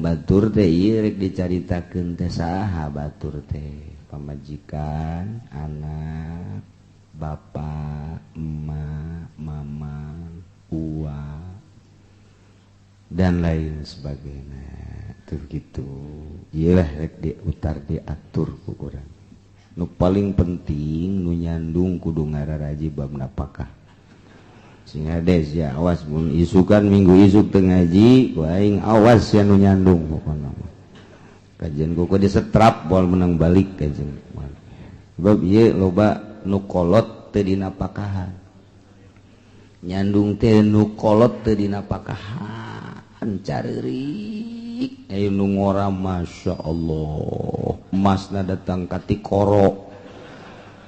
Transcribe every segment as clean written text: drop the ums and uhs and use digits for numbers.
Batur teh ieu rek dicaritakeun teh saha batur teh? Pamajikan, anak, bapak, emak, mama, uwa, dan lain sebagainya. Tuh gitu. Iyalah rek diutar diatur ku urang. Nu paling penting nu nyandung kudu ngararaji bab napakah. Sing hades ya, awas mun isukan minggu isuk teu ngaji, ku aing awas ya nu nyandung pokona mah. Kajian kuku disetrap moal menang balik kajian. Sebab ieu loba nu kolot teu dinapakahan. Nyandung teh nu kolot teu dinapakahan careurik. Ayo nu ngora, Masya Allah. Emasna datang ka tikoro.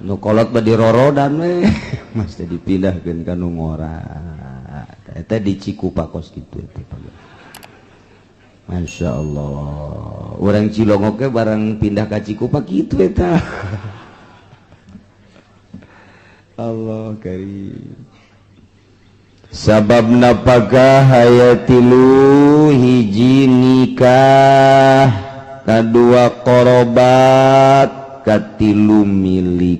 Nu kolot mah dirorodan we. Mas teh dipindahkeun ka nu ngora. Eta di Cikupa kos kitu teh. Masya Allah. Orang Cilongok ge barang pindah ka Cikupa kitu eta. Allah karim. Sabab napakah aya tilu: hiji nikah, kadua korobat, katilu milik.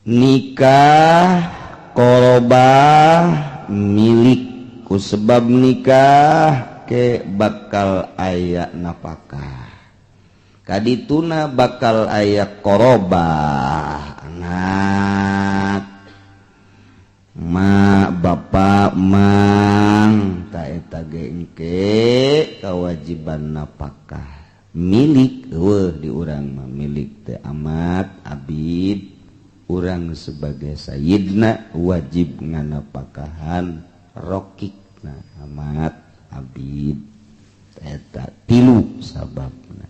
Nikah, korobah, milik. Ku sebab nikah ke bakal aya napakah, kadituna bakal aya korobah, anak, ma, bapak, mang ta eta ge engke kewajiban napakah. Milik eueuh di urang mah, milik teh amat abid. Urang sebagai sayyidna wajib nganapakahan rokikna, amat abid. Eta tilu sababna.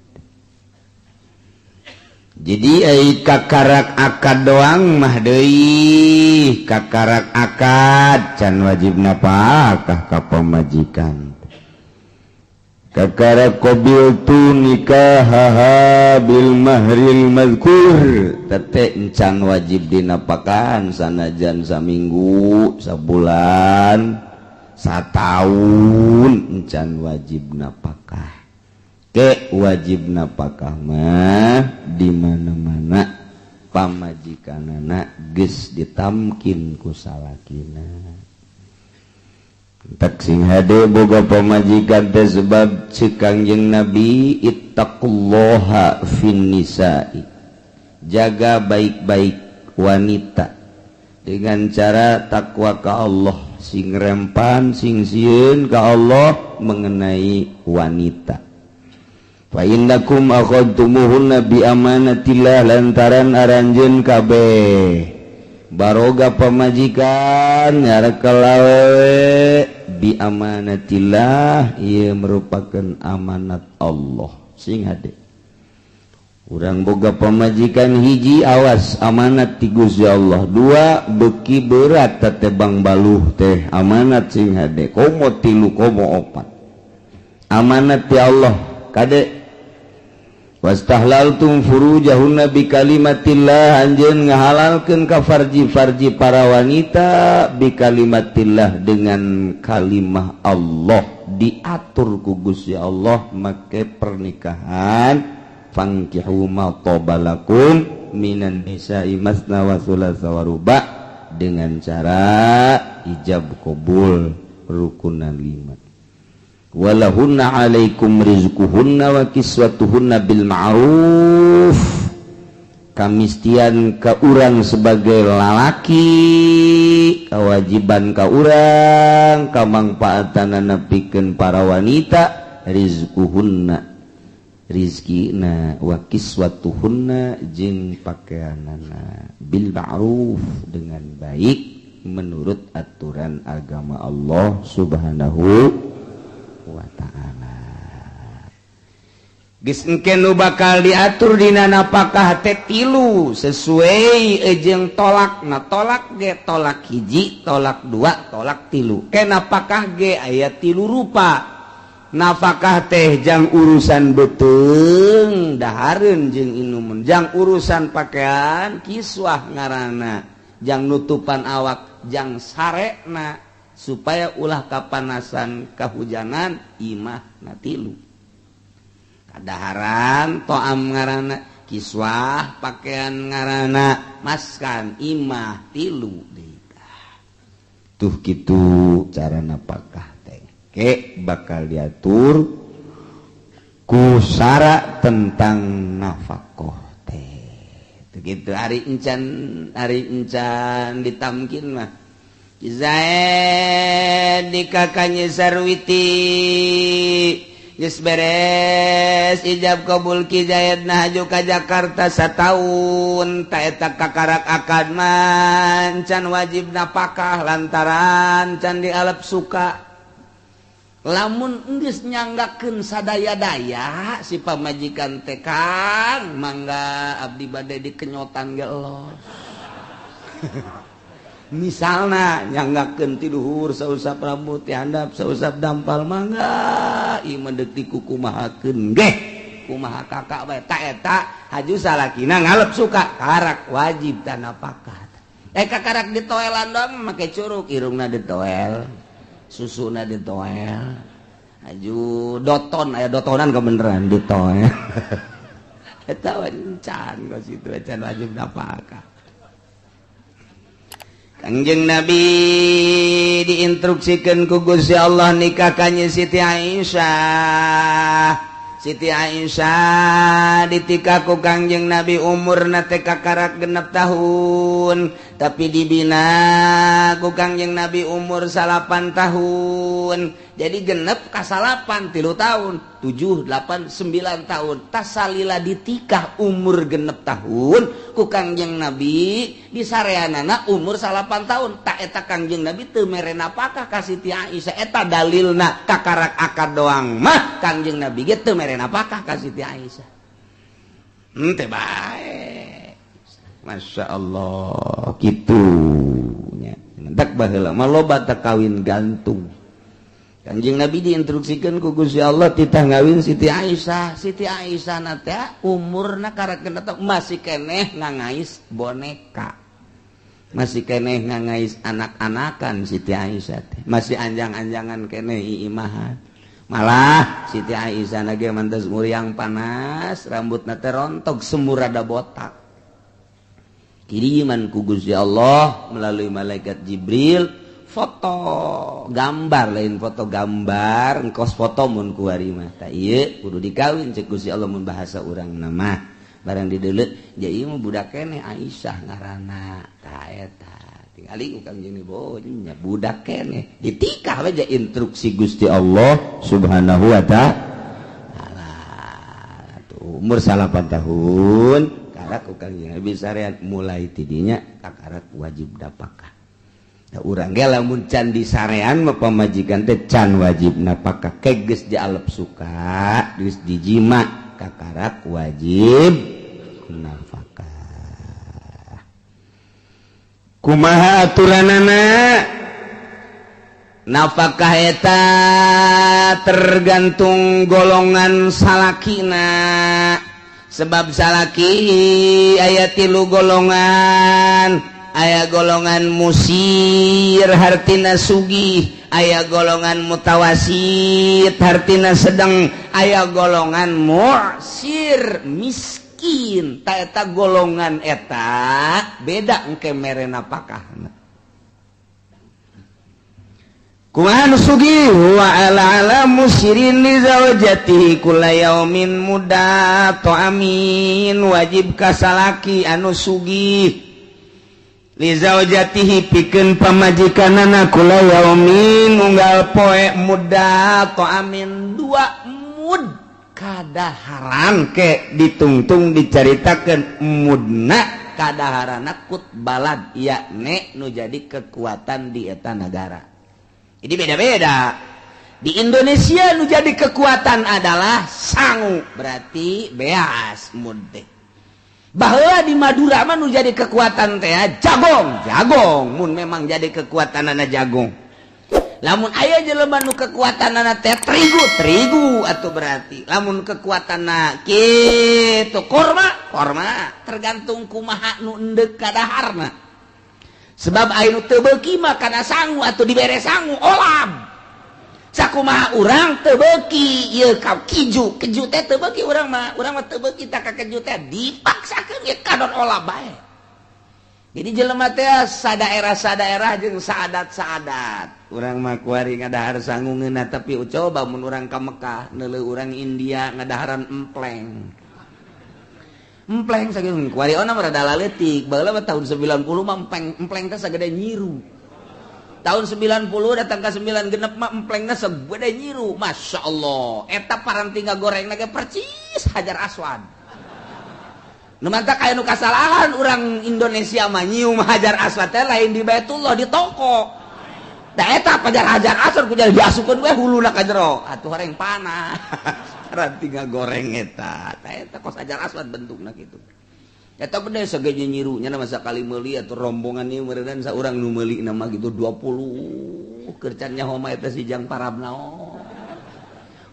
Jadi ai kakarak akad doang mah deui, kakarak akad can wajib napakah ka pamajikan. Kakara qobiltu nikahaha bil mahril mazkur tete encan wajib dinapakahan, sanajan saminggu, sabulan, satahun encan wajib napakah. Ke wajib napakah mah di mana-mana pamajikanana geus ditamkin ku salakina. Tak sing hade boga pamajikan teh, sebab cek Kangjeng Nabi, ittaqullaha fin nisa'i, jaga baik-baik wanita dengan cara takwa ka Allah, sing rempan, sing sieun ka Allah mengenai wanita. Fa innakum akhadtumuhunna bi amanatillah, lantaran aranjeun kabeh baroga pamajikan nyarekel awewe bi amanatillah, ieu merupakan amanat Allah. Sing hade urang boga pamajikan hiji, awas, amanat ti Gusti Allah. Dua beki berat teh, bang baluh teh amanat, sing hade. Komo tilu, komo opat, amanat ti Allah. Kade, wastahlaltum furujahunna bi kalimatillah, anjeun ngahalalkeun ka farji-farji para wanita bi kalimatillah, dengan kalimah Allah, diatur ku Gusti Allah make pernikahan, fankihu ma tobalakum minan nisa'i masna wa thulatha wa ruba, dengan cara ijab kabul rukunan lima. Walahunna alaikum rizquhunna wa kiswatuhunna bil ma'ruf, kamistian ka urang sebagai lalaki, kewajiban ka urang kamangpaatan pikeun para wanita, rizquhunna rizkina, wa kiswatuhunna jeung pakaianana, bil ma'ruf, dengan baik menurut aturan agama Allah Subhanahu wa Ta'ala. Geus engke nu bakal diatur dina napakah teh tilu sesuai jeung tolak. Nah, tolak ge tolak hiji, tolak dua, tolak tilu. Ke napakah ge aya tilu rupa. Nafkah teh jang urusan beuteung, dahareun jeung inumun, jang urusan pakaian, kiswah ngaranna, jang nutupan awak, jang sarekna. Supaya ulah kapanasan, kahujanan, imah na tilu. Kadaharan toam ngaranna, kiswah pakaian ngaranna, maskan imah tilu deui. Tuh, kitu cara napakah teh ke bakal diatur ku syara tentang nafkah teh. Begitu hari encan ditamkin mah. Zaid nikah ka Nyi Sarwiti, geus beres ijab kabul, Ki Zaid haju ka Jakarta sataun. Ta eta kakarak akad mah can wajib napakah lantaran can dialep suka. Lamun geus nyanggakeun sadaya-daya si pamajikan teh, "Kang, mangga abdi bade dikenyotan ge los," misalnya, nyanggakeun ti luhur sausap rambut, ti handap sausap dampal, "Mangga ieu mah deuk dikukumahakeun ge kumaha kakak bae," ta eta haju salakina ngalep suka, karak wajib tanapakah. Kakarak ditoelan doang, make curug, irungna ditoel, susuna ditoel, haju doton, aya dotonan kebeneran ditoel, eta can kos itu can wajib napakah. Kangjeng Nabi diinstruksikan ku Gusti Allah nikah ka Nyi Siti Aisyah. Siti Aisyah ditikah ku Kangjeng Nabi umurna teh kakarak 6 tahun, tapi dibina ku Kangjeng Nabi umur 9 tahun. Jadi genep kasalapan 3 tahun, 7, 8, 9 tahun. Tasalila ditikah umur 6 tahun ku Kangjeng Nabi, disareanana umur 9 tahun. Ta eta Kangjeng Nabi teu mere napakah ka Siti Aisyah. Eta dalilna kakarak akad doang mah Kangjeng Nabi ge teu mere napakah ka Siti Aisyah. Henteu bae. Masya Allah, kitu nya. Tak baheula mah loba tak kawin gantung. Kanjeng Nabi diinstruksikan ku Gusti Allah titah ngawin Siti Aisyah. Siti Aisyah na teh umurna karak masih keneh ngangais boneka. Masih keneh ngangais anak-anakan Siti Aisyah teh. Masih anjang-anjangan keneh iimahan. Malah Siti Aisyah na ge mantas muriang panas, rambutna teh rontok, semur rada botak. Kiriman ku Gusti Allah melalui malaikat Jibril foto gambar, lain foto gambar engkos foto mun kuari mah. Tak ieu kudu dikawin cek Gusti Allah, mun bahasa urang nama barang dideuleu ja ieu mah budak keneh, Aisyah ngaranna. Ta eta tingali ku Kangjeng nya budak keneh, ditikah we instruksi Gusti Allah Subhanahu wa Ta'ala. Tuh umur 9 tahun karak ku Kangjeng Nabi sarean, mulai tidinya kakarak wajib napakah. Urang ge lamun can disarean mah pamajikan teh can wajib napakah. Ke geus dialep suka, geus dijima, kakarak wajib nafkah. Kumaha aturanana nafkah eta tergantung golongan salakina, sebab salaki aya tilu golongan. Aya golongan musir, hartina sugih. Aya golongan mutawasit, hartina sedang. Aya golongan mu'sir, miskin. Ta eta golongan eta beda engke mere napakahna. Kumaha nu sugih? Wa ala ala musirin li zaujatihi kulla yaumin mudda ta'amin, wajib ka salaki anu sugih li zaujatihi pikeun pamajikanana kulla yaumin unggal poe mudda ta'amin 2 mud kadaharan. Ke ditungtung dicaritakeun mudna kadaharana qut balad, yakni nu jadi kekuatan di eta negara. Ini beda-beda. Di Indonesia nu jadi kekuatan adalah sangu, berarti beas mud teh. Bahwa di Madura mah nu jadi kekuatan teh jagong, jagong mun memang jadi kekuatan anak jagung. Lamun aya jelema nu kekuatan anak teh terigu, terigu atau berarti lamun kekuatan kitu korma, korma, tergantung kumaha nu endek kadaharna. Sebab anu teu beuki mah kana sangu atau dibere sangu olab. Sakumaha urang teu beuki ieu ka keju, keju teh teu beuki urang mah teu beuki tak ka keju teh dipaksakeun ge kadon olab bae. Jadi jelema teh sadaerah-sadaerah jeung saadat-saadat. Urang mah kuari ngadahar sangu ngeunah, tapi coba mun urang ka Mekah neuleuh urang India ngadaharan empleng. Empleng sakitu kuari ona mah rada laletik, baheula mah tahun 90 mah empleng empleng teh sagede nyiru. Tahun 90 datang ke 9 genep mah emplengna segede nyiru. Masya Allah, eta paranti ngagorengna ge percis Hajar Aswad. Nu mantak aya nu kasalahan urang Indonesia mah nyium Hajar Aswad teh lain di Baitullah, di toko. Da eta pajar Hajar Aswad ku jadi diasupkeun we huluna ka jero. Atuh horeng panas. Paranti ngagoreng eta. Ta eta kos Hajar Aswad bentukna kitu. Eta gede sagede nyiru nya masa kali meuli atuh rombongan ieu meureunnan saurang nu meuli mah gitu 20 keur can nyaho mah eta si jang parab naon.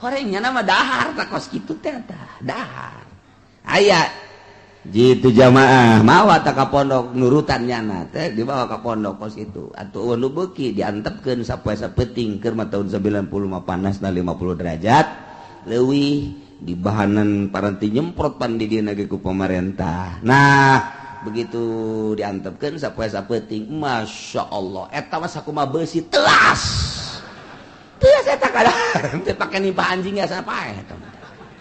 Horeng nya mah dahar tah kos kitu teh tah dahar. Aya jitu jamaah mawa tak ka pondok nurutan nyana teh dibawa ka pondok kos itu atuh nu beuki diantepkeun sapoe sapeuting keur mah tahun 90 mah panasna 50 derajat leuwih di bahanan paranti nyemprot pan di dieu ge ku pemerintah. Nah, begitu diantepkeun sapoe sapeuting, Masya Allah, eta mah sakumaha beusi telas. Telas eta kadang teh pake nimpa anjing ya sapae eta.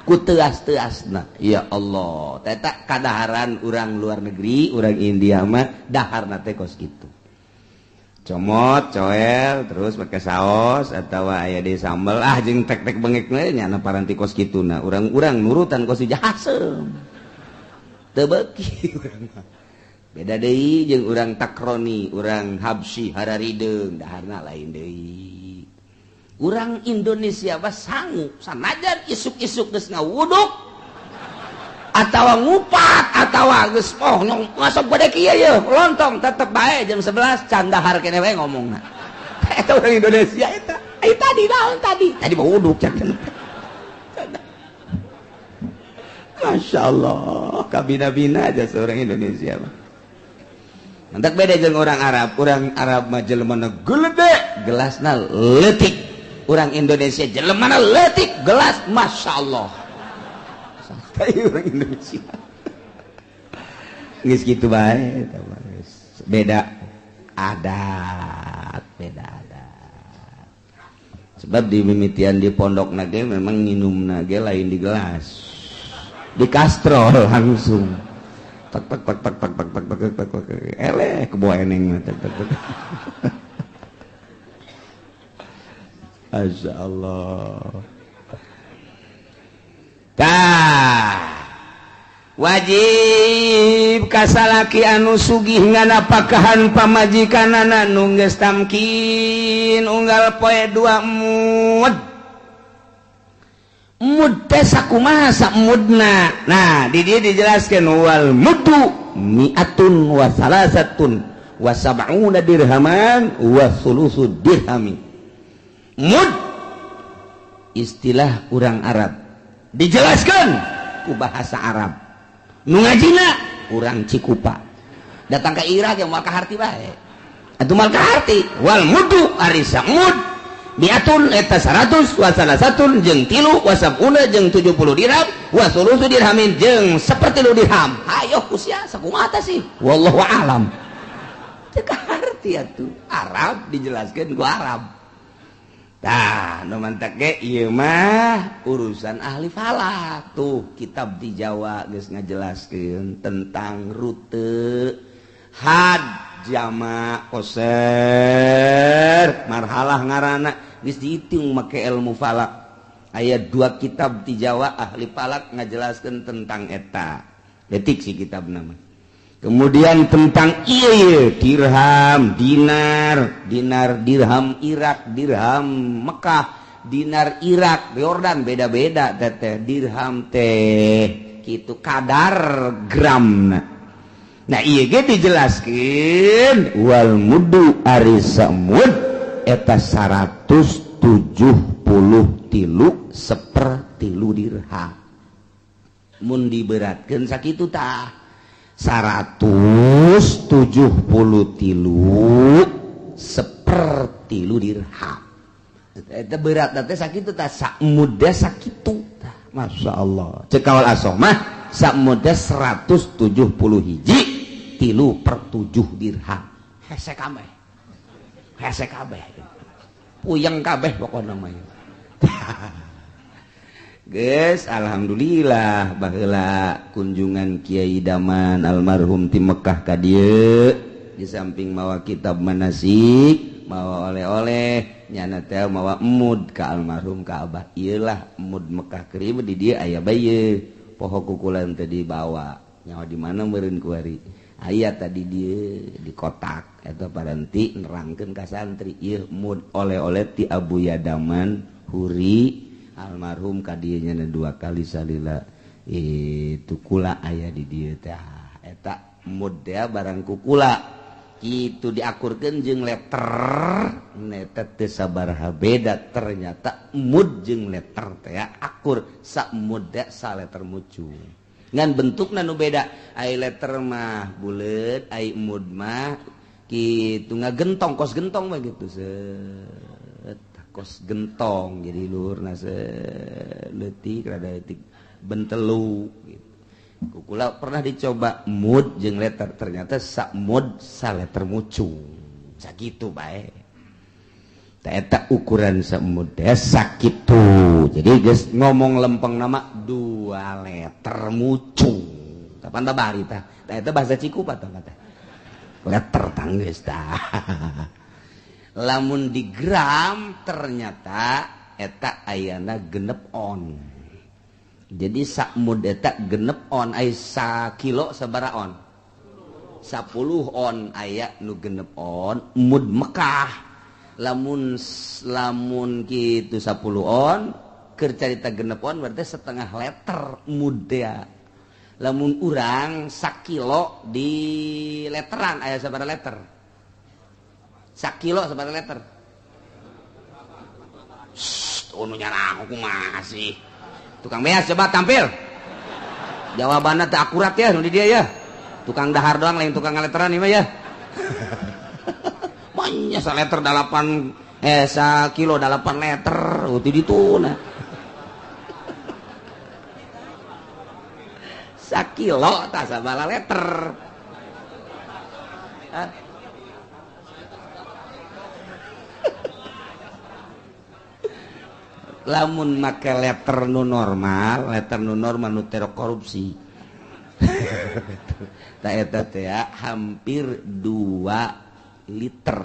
Ku teas-teasna. Ya Allah, eta kadaharan urang luar negeri, urang India mah daharna teh kos kitu. Comot, coel, terus pakai saos atau aya di sambal ah jeung tek-tek bengek nya na paranti kos kituna. Urang-urang nurutan kos jahaseum. Teu beuki urang mah. Beda deui jeung urang Takroni, urang Habsyi hararideung daharna lain deui. Urang Indonesia mah sangu sanajan isuk-isuk geus ngawuduk atawa ngupat atawa geus oh ngasok gede kieu ye lontong tetep bae jam 11 can dahar keneh we ngomongna. Eta urang Indonesia eta. Ai tadi naon tadi? Tadi mah wuduk can. Masya Allah, kabina-bina aja seorang Indonesia mah. Mantak beda jeung orang Arab. Orang Arab mah jelemana gede, gelasna leutik. Orang Indonesia jelemana leutik, gelas Masya Allah. Sampai orang Indonesia. Geus kitu bae eta mah geus. Beda adat, beda adat. Sebab di mimitian di pondok nage memang nginum nage lain di gelas. Di kastrol langsung. Tak tak tak tak tak tak tak tak tak tak tak. Eleh kebo eneng mah tak tak tak. Masya Allah. Tah wajib kasalaki anu sugih nganapakahan pamajikanana nu geus tamkin unggal poe 2 mud. Mud teh sakumaha samudna. Nah, di dieu dijelaskeun wal muddu mi'atun wa salasatun wa sab'una dirhaman wa sulusu dirhami. Mud istilah urang Arab dijelaskan ku bahasa Arab. Nu ngajina urang Cikupa. Datang ke Irak yang moal kaharti bae. Atuh moal kaharti wal muddu ari samud mi'atun eta 100 wa salasatun jeung 3 wa sab'una jeung 70 dirham wa sulusu dirhamin jeung sapertilu dirham. Hayoh usia sakumaha teh sih? Wallahu alam. Teu kaharti atuh. Arab dijelaskeun ku Arab. Tah, nu mantak ge ieu mah urusan ahli falak. Tuh kitab di Jawa geus ngajelaskeun tentang rute had jama koser marhalah ngaranna geus dihitung make ilmu falak. Aya 2 kitab di Jawa ahli falak ngajelaskeun tentang eta. Detik si kitab nama. Kemudian tentang ieu dirham, dinar, dinar dirham Irak, dirham Mekah, dinar Irak, Yordan beda-beda teteh dirham teh kitu kadar gramna. Nah ieu ge dijelaskeun wal muddu ari samud eta 173 sepertilu dirham. Mun diberatkeun sakitu tah. 173 sepertilu dirham. Eta berat teh sakitu tah sak muda sakitu tah. Masya Allah, cek kaul asoh mah sak muda 170 hiji 3/7 dirham. Hese kabeh, hese kabeh, puyeng kabeh pokokna mah. Guys, alhamdulillah baheula kunjungan Kiai Daman almarhum ti Mekah ka dieu, di samping mawa kitab manasik, mawa oleh-oleh, nyana teh mawa emud ka almarhum, ka Abah. Iyalah emud Mekah keur di dieu aya bae, poho kukulan teh dibawa nyawa di mana meureun kuari aya tadi dieu di kotak eta paranti nerangkeun ka santri ieu mud oleh-oleh ti Abu Yadaman Huri almarhum ka dieu nya dua kali salila itu kula aya di dieu teh. Eta mud teh barang kukula kitu diakurkeun jeung letter neta teu sabaraha beda. Ternyata mud jeung letter teh akur, sak mud teh sa letter mucung, ngan bentukna nu beda. Ai letter mah buleut, ai mud mah kitu ngagentong, kos gentong mah gitu, set kos gentong, jadi luhurna leutik, rada leutik bentelu gitu. Kukula pernah dicoba mud jeung letter, ternyata sak mud sa letter mucung sakitu bae. Tah eta ukuran sak mud teh sakitu. Jadi geus ngomong lempeng nama 2 letter mucung kapan babari tah. Tah eta bahasa Cikupa tah teh letter tanggeus tah. Lamun di gram ternyata eta ayana 6 on. Jadi sak mud eta 6 on. Ai sa kilo sabaraha on? 10 on. Aya nu 6 on mud Mekah. Lamun lamun kitu 10 on keur carita 6 on berarti setengah liter mud teh. Lamun urang sakilo di leteran aya sabaraha liter? Sakilo sabaraha liter? Shh, nu nyarang kumaha sih? Tukang beas coba tampil. Jawabannya tak akurat ya nu di dia ya. Tukang dahar doang lain tukang ngaleteran ieu mah ya. Banyak sa liter 8 sa kilo 8 liter uti ditu nah. Sakilo tah sabaraha liter? Hah? Lamun make letter nu normal, letter nu normal nu tero korupsi. Ta eta teh hampir 2 liter.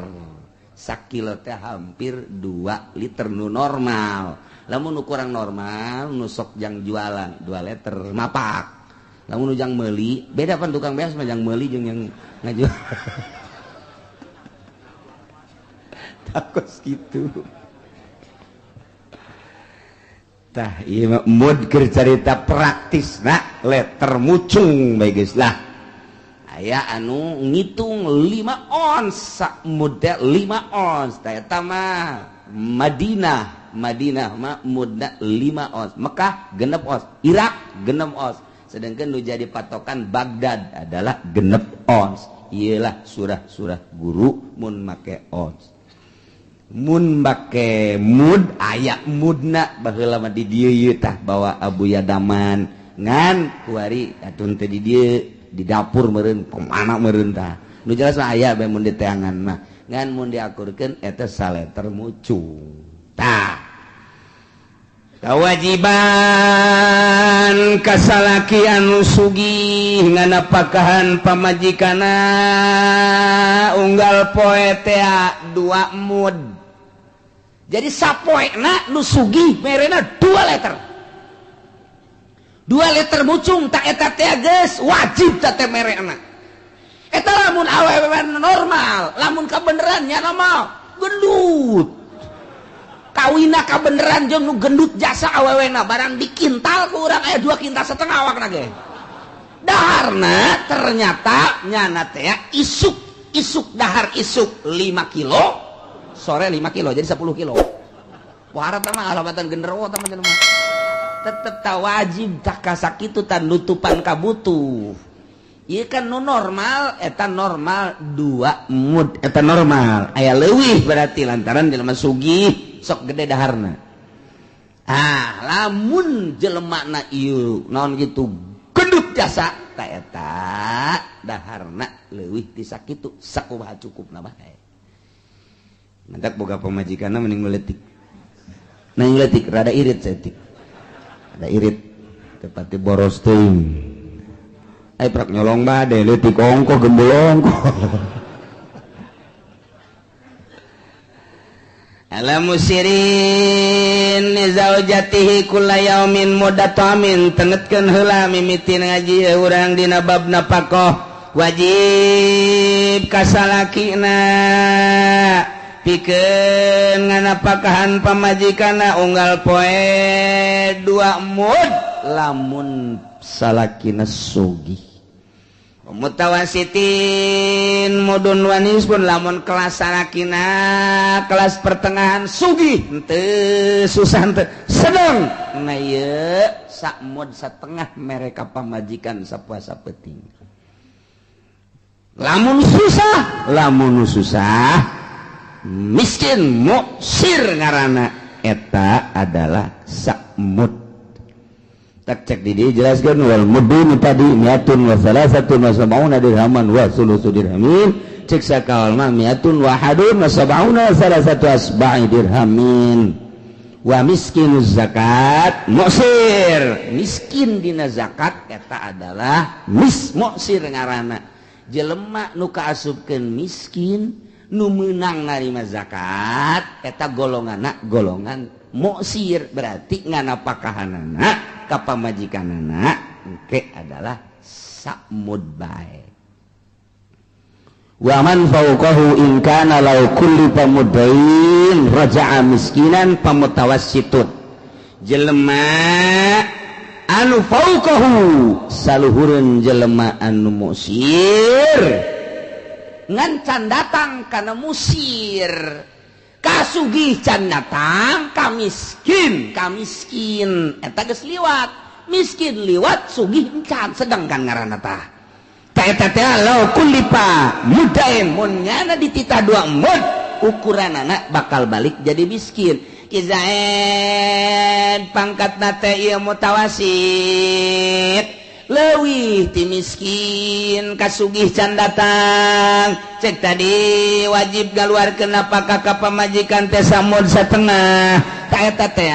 Sakilo teh hampir 2 liter nu normal. Lamun nu kurang normal nu sok jang jualan 2 liter mapak. Lamun nu jang meuli, beda pan tukang beas mah jang meuli jeung yang ngajual. Takos kitu. Tah ieu mah mud keur carita praktis na letter mucung bae geus lah. Aya anu ngitung 5 ons sak mud teh 5 ons. Tah eta mah Madinah, Madinah mah mudna 5 ons, Mekah 6 ons, Irak 6 ons. Sedangkan nu jadi patokan Baghdad adalah 6 ons. Iyalah surah-surah guru mun make ons. Mun make mud aya mudna baheula mah di dieu ieu tah bawa Abu Yadaman ngan kuari atun teh di dieu di dapur meureun kemana meureun tah nu jelas mah aya bae mun diteangan mah ngan mun diakurkeun eta saleter mucung tah. Kewajiban kasalaki anu sugih nganapakahan pamajikana unggal poe teh 2 mud. Jadi sapoena nu sugih merena 2 liter. 2 liter mucung tak eta teh geus wajib teh teh merena. Eta lamun awewe normal, lamun kabeneran nya normal, gendut. Kawina kabeneran jeung nu gendut jasa awewena barang dikintal ku urang aya 2,5 kintal awakna ge. Daharna ternyata nyana teh isuk isuk dahar isuk 5 kilo, sore 5 kilo, jadi 10 kilo. Warat mah alabatan genderuwo tah mah. Tetep tak wajib tak kasakitu tan nutupan kabutuh. Ieu kan nu normal, eta normal 2 mud, eta normal. Aya leuwih berarti lantaran jelema sugih sok gede daharna. Ah, lamun jelema na ieu naon gitu gendut jasa ta eta daharna leuwih ti sakitu sakumaha cukupna bae. Mantak boga pamajikanna mending leutik. Nang leutik rada irit saeutik. Rada irit tepati boros teuing. Ay prak nyolong bade leutik ongko gembul ongko. Ala musirin zaujatihi kulla yaumin mudatamin tengetkeun heula mimiti ngaji urang dina bab napakoh wajib kasalakina pikeun nganapakahan pamajikanna unggal poe 2 mud lamun salakina sugih. Mutawasitin mudun wanis pun lamun kelas salakina kelas pertengahan sugih henteu susah henteu sedang. Nah ieu sakmud satengah mereka pamajikan sapuasa peuting. Lamun susah, lamun susah miskin muksir ngaranna eta adalah sakmud. Tak cek di dia jelaskan wal mudun tadi miatun wa salasatun wa sab'una dirhaman wa sulusu dirhamin cek sakawal mah miatun wa hadun wa sab'una salasatu asba'i dirhamin wa miskinuz zakat muksir miskin dina zakat eta adalah mis muksir ngaranna jelema nu kaasupkeun miskin nu meunang narima zakat eta golonganna golongan muksir berarti nganapakahanana ka pamajikanana engke adalah sakmud bae. Wa man fawqahu in kana law kulli pamudain raja'a miskinan pamutawassitun jelema anu fawqahu saluhureun jelema anu musir ngan can datang kana musir kasugih can datang ka miskin, ka miskin eta geus liwat miskin liwat sugih encan sedangkan ngaranna tah ta eta teh law kullipa mudain mun nyana dititah 2 mud ukuranana bakal balik jadi miskin. Izaid pangkatna teh ieu mutawasit leuwih ti miskin kasugih can datang cek tadi wajib galuarkeun napakah ka pamajikan teh samud satengah ta eta teh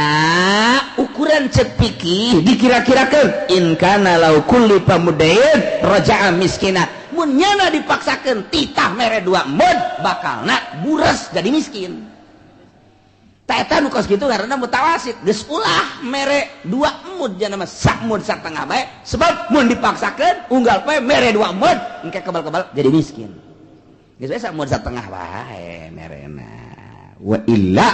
ukuran cek fikih dikira-kirakeun in kana law kulli pamudain raja'a miskina mun nyana dipaksakeun titah mere 2 mud bakalna buras jadi miskin. Ta eta nu kos kitu karena mutawasit geus ulah mere 2 mud jana mah sakmud satengah bae sebab mun dipaksakeun unggal poe mere 2 mud engke kebal-kebal jadi miskin geus bae sakmud satengah bae merena wa illa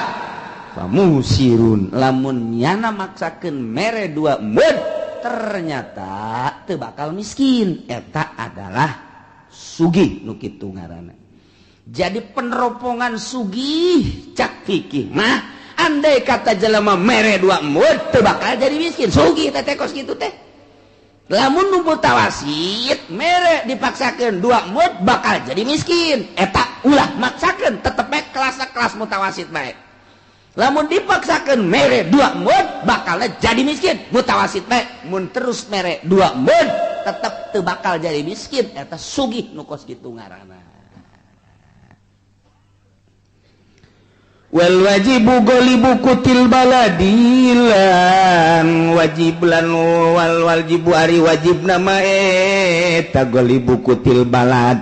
famusirun lamun nyana maksakeun mere 2 mud ternyata teu bakal miskin eta adalah sugih nu kitu ngaranna. Jadi peneropongan sugih cak fikih mah andai kata jelema mere 2 mud teu bakal jadi miskin sugih teh kos kitu teh. Lamun nu mutawasit mere dipaksakeun 2 mud bakal jadi miskin eta ulah maksakeun tetep bae kelas-kelas mutawasit bae. Lamun dipaksakeun mere 2 mud bakal jadi miskin mutawasit bae. Mun terus mere 2 mud tetep teu bakal jadi miskin eta sugih nu kos kitu ngaranna. Wal wajibu golibu kutil baladilan wajib lan wal wajibu ari wajib nama eta golibu kutil balad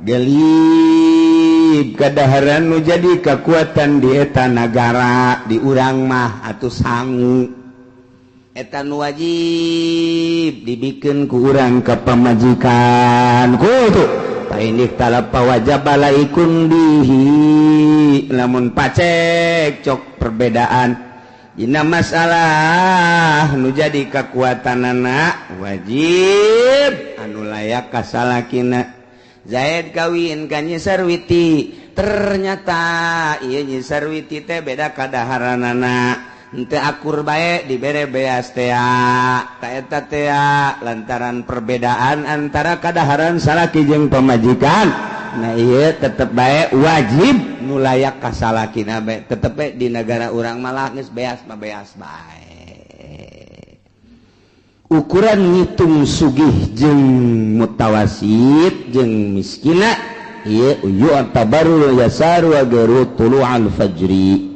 gelib kadaharan nu jadi kekuatan di eta nagara di urang mah atuh sangu eta nu wajib dibikeun ku urang ka pamajikan kutu ini talapa wajib balaikun bihi lamun pacek cok perbedaan dina masalah nu jadi kekuatanana wajib anu layak kasalakina. Zaid kawin ka Nyi Sarwiti ternyata ieu Nyi Sarwiti teh beda kadaharanana Henteu akur bae dibere beas tea ta eta tea lantaran perbedaan antara kadaharan salaki jeung pamajikan. Nah ieu tetep bae wajib nu layak ka salakina bae tetep bae di negara urang malah geus beas mah beas bae. Ukuran ngitung sugih jeung mutawasit jeung miskina ieu yu'tabaru yasaru wa gharu tulu'al fajri.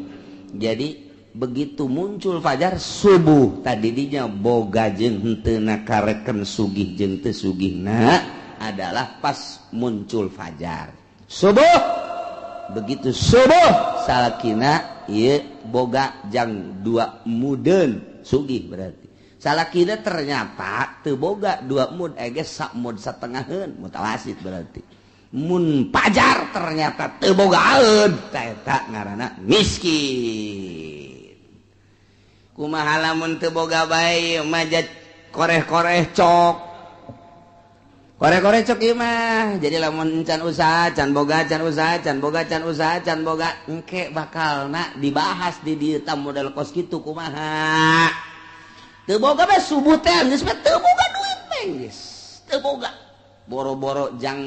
Jadi begitu muncul fajar subuh tadi dinya boga jeung henteu na kareken sugih jeung teu sugihna adalah pas muncul fajar subuh. Begitu subuh salakina ieu boga jang dua muden sugih berarti. Salakina ternyata teu boga dua mud geus sak mud satengaheun mutawasit berarti. Mun pajar ternyata teu bogaeun ta eta ngaranna miskin. Kumaha lamun teu boga bae mah koreh-koreh cok. Koreh-koreh cok ieu mah. Jadi lamun can usaha can boga can usaha can boga can usaha can boga engke bakalna dibahas di dieu ta model kos kitu kumaha. Teu boga bae subuh teh geus mah teu boga duit teh geus. Teu boga. Boro-boro jang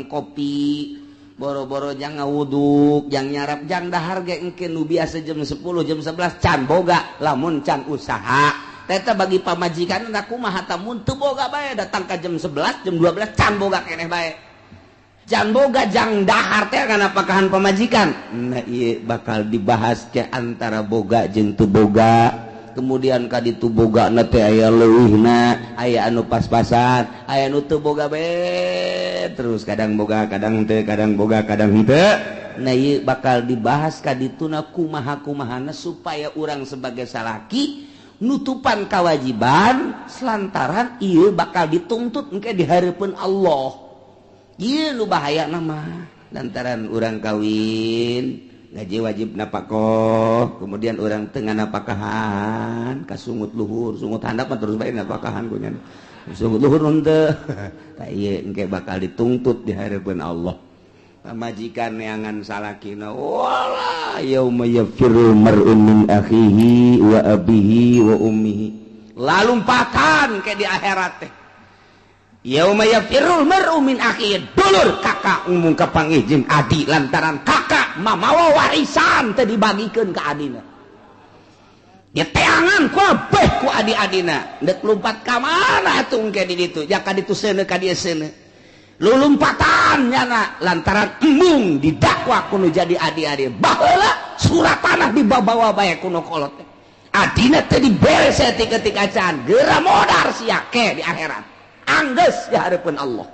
kopi, boro-boro jang ngawuduk, jang nyarap, jang dahar ge engke nu biasa jam 10, jam 11 can boga lamun can usaha. Eta bagi pamajikan na kumaha ta mun teu boga bae datang ka jam 11, jam 12 can boga keneh bae. Can boga jang dahar teh kana pakahan pamajikan. Nah ieu bakal dibahas ke antara boga jeung teu boga. Kemudian ka ditu boga na teh aya leuwihna, aya anu pas-pasan, aya nu teu boga bae terus kadang boga, kadang henteu, kadang boga, kadang henteu. Nah ieu bakal dibahas ka dituna kumaha-kumahana supaya urang sebagai salaki nutupan kewajiban selantaran ieu bakal dituntut engke di hareupeun Allah. Ieu nu bahaya mah lantaran urang kawin gaji wajib napakoh, kemudian orang tengah napakahan, kasungut luhur, sungut handap mah terus bae napakahan ku nya. Sungut luhur henteu. Tah ieu engke bakal dituntut di hareupeun Allah. Pamajikan neangan salakina, wala yauma yafirul mar'u min akhihi wa abihi wa ummihi. Lalumpatan ke di akhirat teh. Yauma yafirul mar'u min akhihi, dulur kakak umum kapanggih jeung adi lantaran kakak mamawa warisan teh dibagikeun ka adina. Diteangan kabeh ku adi-adina. Deuk lumpat ka mana atuh engke di ditu? Ja ka ditu seuneu ka dieu seuneu. Lulumpatan nyana lantaran embung didakwa kuno jadi adi-adi. Baheula surat tanah dibawa bae kuno kolot teh. Adina teh dibere saeutik-eutik acan, geura modar sia ke di akhirat. Anggeus di hareupeun Allah.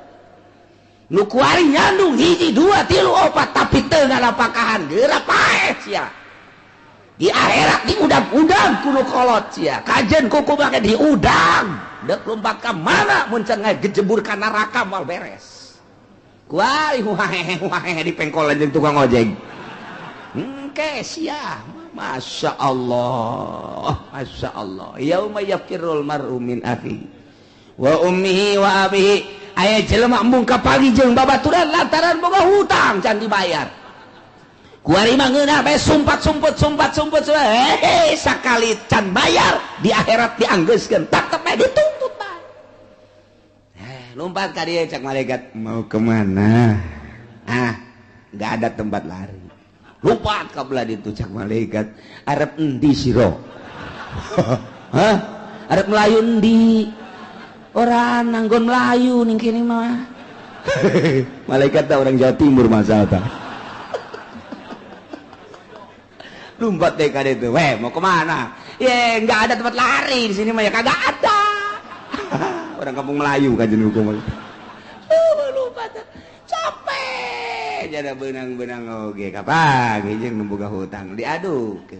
Nu kuari nyandung hiji dua tilu opat tapi teu ngalapakahan geura paeh sia. Di akhirat diudang-udang kuno kolot sia. Kajen kuku make diudang. Deuk lumpat ka mana mun can ngagejebur ka neraka moal beres. Kuari huahehe huahehe di pengkolan jeung tukang ojek. Engke sia. Masya Allah, Masya Allah. Yauma yafirul mar'u min akhihi wa ummihi wa abihi. Aya jelema embung ka pagi jeung babaturan lantaran boga hutang can dibayar. Kuari mah ngeunah bae sumpat-sumput sumpat-sumput hehe sakali can bayar di akhirat dianggeuskeun tetep bae dituntut bae. Lompat ka dieu cak malaikat mau kemana? Ah, enggak ada tempat lari. Lompat ka belah ditu cak malaikat arep endi sira? Hah? Arep melayu endi? Ora nanggon melayu ning kene mah. Malaikat ta orang Jawa Timur masa ta. Lompat deh ka ditu. Weh, mau kemana? Ye, enggak ada tempat lari di sini mah ya kagak ada. Orang kampung Melayu kajian hukum. Lompat. Capek. Jada benang-benang oge kapan jeung nu boga hutang diaduk.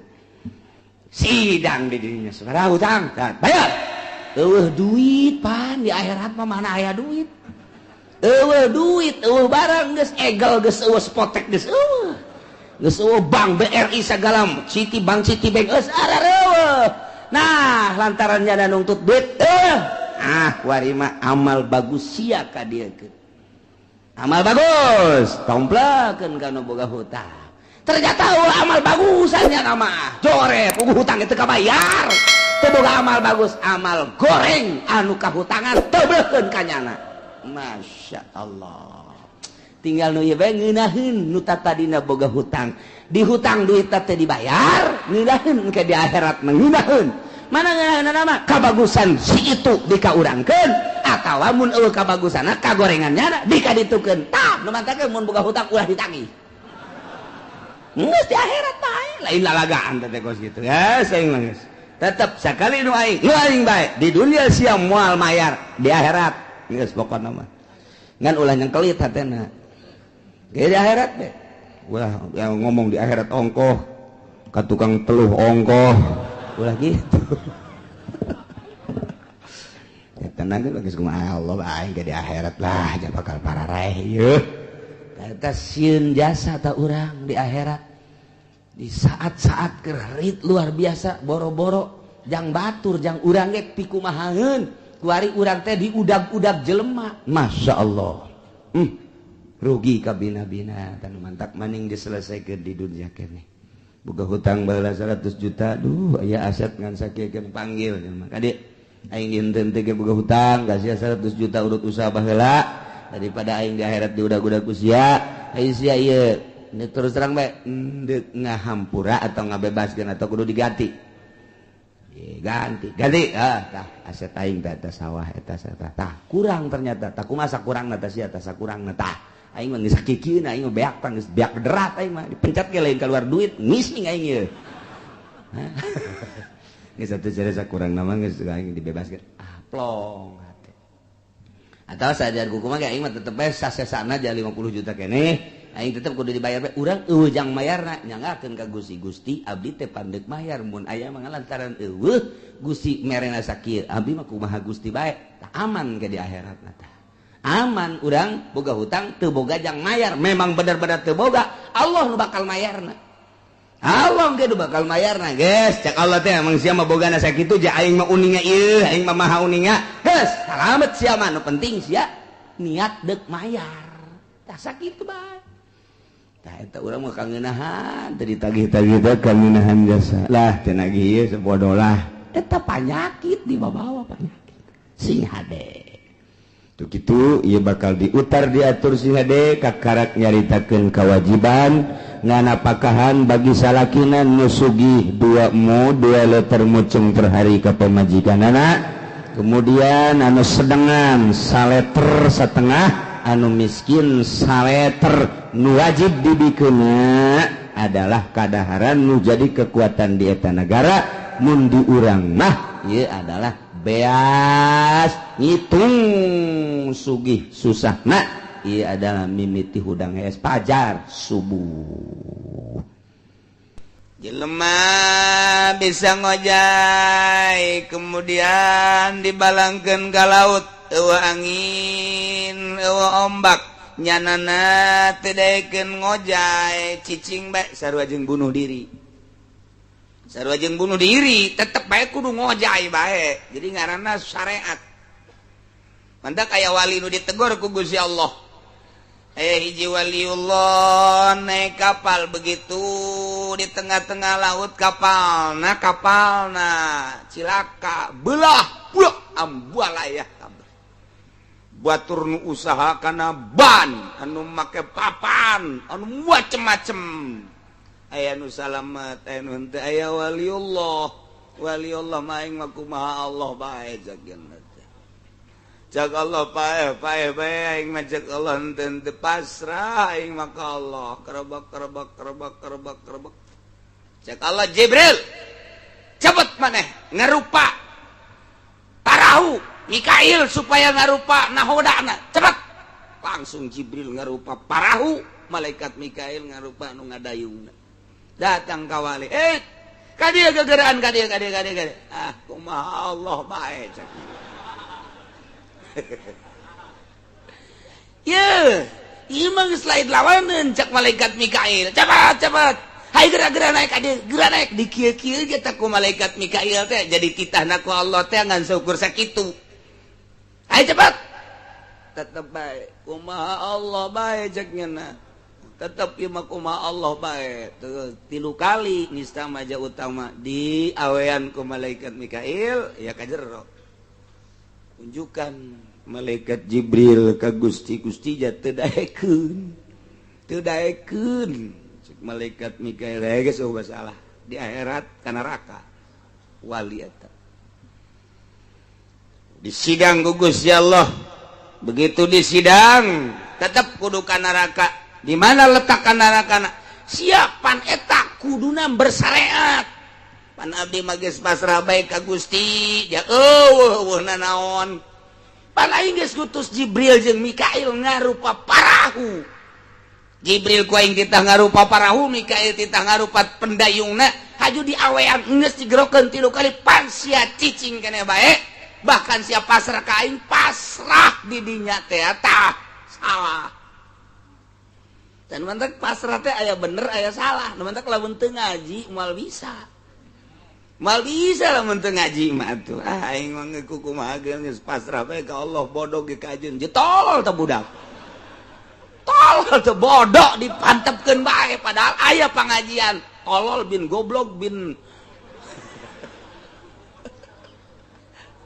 Sidang di dirinya sabaraha hutang? Bayar. Eueuh duit pan di akhirat mah mana aya duit. Eueuh duit, eueuh barang geus egel geus eueuh spotek geus eueuh. Geus eueuh bank BRI sagala Citibank Citibank geus arareueuh. Nah, lantaran nyana nungtut duit ah kuari mah amal bagus sia ka dieu. Amal bagus, tomplakeun ka nu boga hutang. Ternyata eueuh amal bagusannya nama joret puguh hutang itu kabayar. Teu boga amal bagus, amal goreng anu kahutangan teu beukeun ka nyana. Masya Allah. Tinggal nu ieu bae ngeunaheun nu tadina boga hutang. Di hutang duit teh dibayar, ngeunaheun ke di akhirat mah ngeunaheun. Mana ngeunaheun mah kabagusan si itu dikaurangkeun atawa mun eueuh kabagusanna kagorengan nyana dikaditukeun. Tah, nu mantakeun mun boga hutang ulah ditagih. Geus di akhirat bae, lain lalagaan teh kos kitu. Ya, saing mah geus. Tetep sakali nu aing bae di dunia sia moal mayar di akhirat geus pokona mah. Ngan ulah nyengkelit hatena. Ge di akhirat be. Ulah yang ngomong di akhirat ongkoh ka tukang teluh ongkoh. Ulah gitu. Ya tenang ge geus kumaha Allah aing ge di akhirat lah ja bakal pararaeh ieu. Eta sieun jasa ta urang di akhirat. Di saat-saat kerit luar biasa boro-boro jang batur jang urang ge pikumahaeun kuari urang teh diudag-udag jelema. Masya Allah. Rugi kabina-bina tan mantak maning diselesaikan di dunia keneh. Boga hutang baheula 100 juta, duh aya aset ngan sakieu panggil jelema. Kade aing dinten teh boga hutang ka sia 100 juta urut usaha baheula daripada aing di akhirat diudag-udag ku sia. Aing sia ieu ini terus terang bae endek ngahampura atau ngabebaskeun atau kudu diganti. Ye, ganti, ganti. Ah, tah aset aing teh eta sawah eta tah. Tah kurang ternyata. Tah kumaha sakurangna tah sia tah sakurangna tah. Aing mah geus sakikieun aing mah beak tah geus beak derat aing mah dipencat ge lain keluar duit ngising aing ieu. Geus atuh sia sakurangna mah geus aing dibebaskeun. Ah, plong hate. Atau sajar kumaha ge aing mah tetep bae sasesana aja 50 juta keneh. Aing tetep kudu dibayar bae. Urang eueuh jang mayarna nyanggakeun ka Gusti. Gusti abdi teh pandeuk mayar mun aya mah lantaran eueuh Gusti merena sakieu abdi mah kumaha Gusti bae. Tah aman ke di akhiratna tah. Aman urang boga hutang teu boga jang mayar memang bener-bener teu boga Allah nu bakal mayarna. Allah ge nu bakal mayarna geus cek Allah teh emang sia mah bogana sakitu ja aing mah uninga ieu aing mah maha uninga geus salamet sia mah nu penting sia niat deuk mayar tah sakitu bae. Tah eta urang mah kangeunahan teu ditagih-tagih teh kangeunahan jasa lah teu nagih ieu sebodoh lah eta panyakit dibawa penyakit sing hade. Tuh kitu ieu bakal diutar diatur sing hade kakarak nyaritakeun kewajiban nganapakahan bagi salakina nu sugih 2 mu 2 liter mucung per hari ka pamajikanana, kemudian anu sedengan saleter setengah, anu miskin saleter. Nu wajib dibikeunna adalah kadaharan nu jadi kekuatan di eta negara. Mun di urang mah ieu adalah beas ngitung sugih susahna ieu adalah mimiti hudang hees pajar subuh. Jelema bisa ngojay kemudian dibalangkeun ka laut eueuh angin eueuh ombak nyanana teu daekeun ngojay cicing bae sarua jeung bunuh diri. Sarua jeung bunuh diri tetep bae kudu ngojay bae. Jadi ngaranna syariat. Mantak aya wali nu ditegor ku Gusti Allah. Aya hiji waliullah naik kapal begitu di tengah-tengah laut kapalna kapalna cilaka belah buak ambualayah kabeh. Batur nu usaha kana ban anu make papan anu macem-macem. Aya nu salamet aya nu henteu aya waliullah. Waliullah mah aing mah kumaha Allah bae jageuna. Cak Allah paeh paeh bae aing mah cek Allah henteu henteu pasrah aing mah ka Allah kerebak kerebak kerebak kerebak kerebak. Cek Allah Jibril cepet maneh ngarupa parahu Mikail supaya ngarupa nahodana cepet. Langsung Jibril ngarupa parahu, malaikat Mikail ngarupa nu ngadayungna. Datang ka wali, ka dieu gegeraan ka dieu ka dieu ka dieu ka dieu. Ah kumaha Allah bae cek. Ye, ieu mah geus lain lawaneun cek malaikat Mikail. Cepat cepat. Hai geura-geura naik ka dieu, geura naik di kieu-kieu ge teh ku malaikat Mikail teh jadi titahna ku Allah teh ngan saukur sakitu. Hai cepat. Tetep bae kumaha Allah bae cek nyeuna. Tetep ieu mah kumaha Allah bae. Tilu kali nista maja utama di awean ku malaikat Mikail ya ka jero. Unjukan malaikat Jibril ka Gusti, Gusti ja teu daekeun. Teu daekeun. Cek malaikat Mikail geus eueuh salah di akhirat ka neraka. Wali eta. Di sidang ku Gusti Allah. Begitu di sidang tetep kudu ka neraka. Di mana letak ka neraka? Siapan eta kuduna bersyariat. Pan abdi mah geus pasrah bae ka Gusti, ja eueuh eueuh nanaon. Pan aing geus ngutus Jibril jeung Mikail ngarupa parahu. Jibril ku aing titah ngarupa parahu, Mikail titah ngarupa pendayungna, haju diawean geus digerokeun 3 kali pan sia cicing keneh bae. Bahkan sia pasrah ka aing pasrah di dinya teh tah salah. Dan mantak pasrah teh aya bener aya salah. Nu mantak lamun teu ngaji moal bisa. Moal bisa lamun teu ngaji mah atuh. Ah aing mah kumaha geus pasrah bae ka Allah bodoh ge kajeun. Je tolol teh budak. Tolol teh bodoh dipantepkeun bae padahal aya pangajian. Tolol bin goblok bin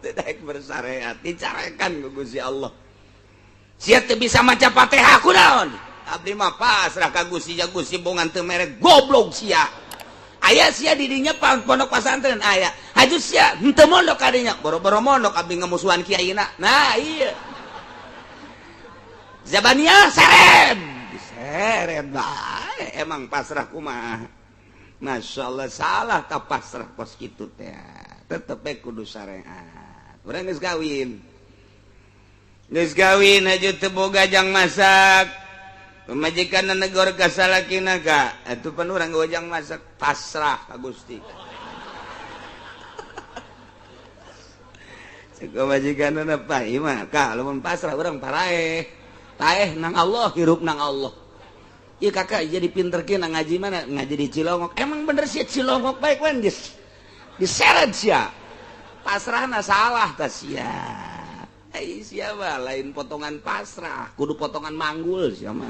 teu bersyariat dicarekan ku Gusti Allah. Sia teu bisa maca Fatihah kunaon? Abdi mah pasrah ka Gusti ja Gusti bongan teu mere goblok sia. Aya sia di dinya pondok pasantren aya. Haju sia henteu mondok ka dinya, boro-boro mondok abdi ngamusuhan kiaina. Nah iya. Zabania seret. Diseret bae emang pasrah kumaha. Masya Allah salah ta pasrah kos kitu teh. Tetep bae kudu syariat. Urang geus kawin. Geus kawin aja teu boga jang masak. Pemajikan negor ka salakina ka, atuh pan urang gojang masak pasrah ka Gusti. Cek pamajikanna pa ieu mah ka lamun pasrah urang paraeh. Paeh nang Allah hirup nang Allah. Ieu kakak jadi pinter kieu ngaji mana? Ngaji di Cilongok. Emang bener sih Cilongok bae wan geus. Diseret sia. Pasrahna salah ta sia. Eh siapa lain potongan pasrah, kudu potongan manggul siapa?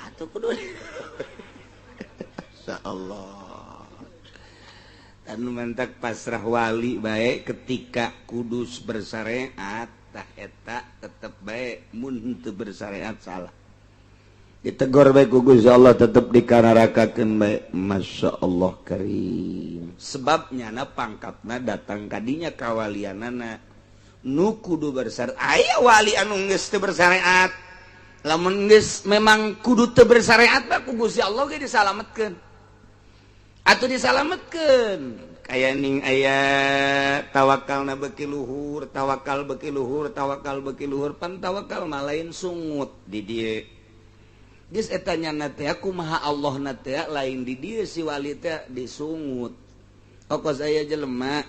Atau kudu. Insyaallah. Dan mentak pasrah wali baik ketika kudus bersyariat, tah eta tetep baik mun henteu bersyariat salah. Ditegor bae ku Gusti Allah tetep dikanarakakeun bae. Masya Allah karim. Sebabnya na pangkatna datang kadinya kawalianana. Nu kudu bersyariat aya wali anu geus teu bersyariat lamun geus memang kudu teu bersyariat mah ku Gusti Allah ge disalametkeun atuh disalametkeun kaya ning aya tawakalna beuki luhur tawakal beuki luhur tawakal beuki luhur pan tawakal mah lain sungut di dieu geus eta nyana teh kumaha Allah na teh lain di dieu si wali teh disungut okos aya jelema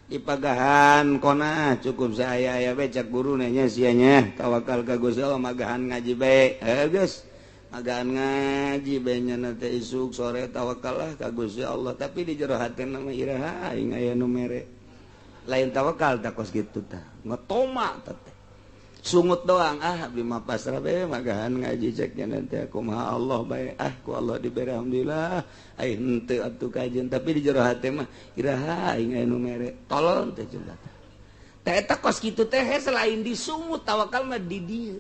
dipagahan kona cukup saya aya becak guru nanya sianya tawakal ka Gusti Allah magahan ngaji bae geus magahan ngaji bae nya teh isuk sore tawakal lah ka Gusti Allah tapi di jero hatena mah iraha aing aya nu mere lain tawakal tah kos kitu tah ngetoma teh sungut doang ah abdi mah pasrah bae magahan ngaji cek nya teh kumaha Allah bae ah ku Allah dibere alhamdulillah aing henteu atuh kajeun tapi di jero hate mah iraha aing aya nu mere tolong teh jelas teh eta kos kitu teh selain disungut tawakal mah di dieu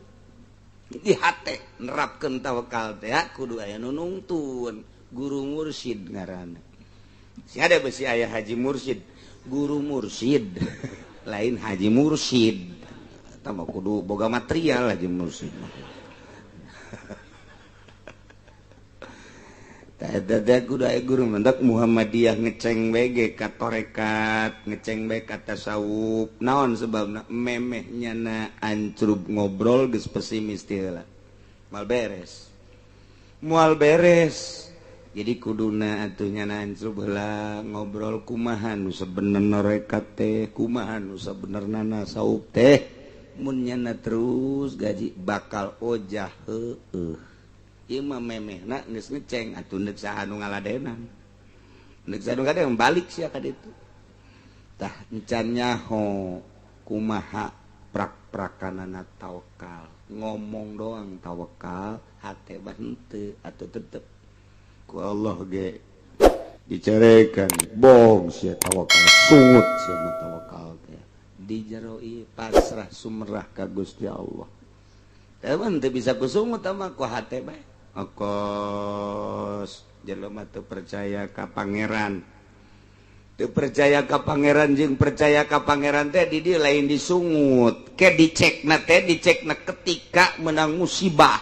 di hate nerapkeun tawakal teh kudu aya nu nungtun guru mursyid ngaranna si ada besi aya haji mursyid guru mursyid lain haji mursyid tambah kudu boga material haji mursyid teh kudu aya guru mendak Muhammadiyah ngeceng bae ka tarekat ngeceng bae ka tasawuf naon sebabna memeh nyana ancrub ngobrol geus pesimis teh heula moal beres jadi kuduna atuh nyana ancrub heula ngobrol kumaha nu sabenerna tarekat teh kumaha nu sabenerna tasawuf teh mun nyana terus gaji bakal ojah heueuh ieu mah memehna geus ngeceng atuh neuk saha nu ngaladenan neuk saha nu ngaladenan balik sia ka ditu tah encan nyaho kumaha Prak-prakanana tawakal, ngomong doang tawakal, hate mah henteu atau tetep ku Allah ge dicarekan. Bohong sia, tawakal sungut sia mah. Tawakal teh di jero ieu pasrah sumerah ka Gusti Allah. Teman teu bisa ku sungut mah, ku hate bae. Okos jelema teu percaya ka Pangeran, teu percaya ka Pangeran jeung percaya ka Pangeran teh di dieu lain disungut ke, dicekna teh, dicekna ketika menang musibah.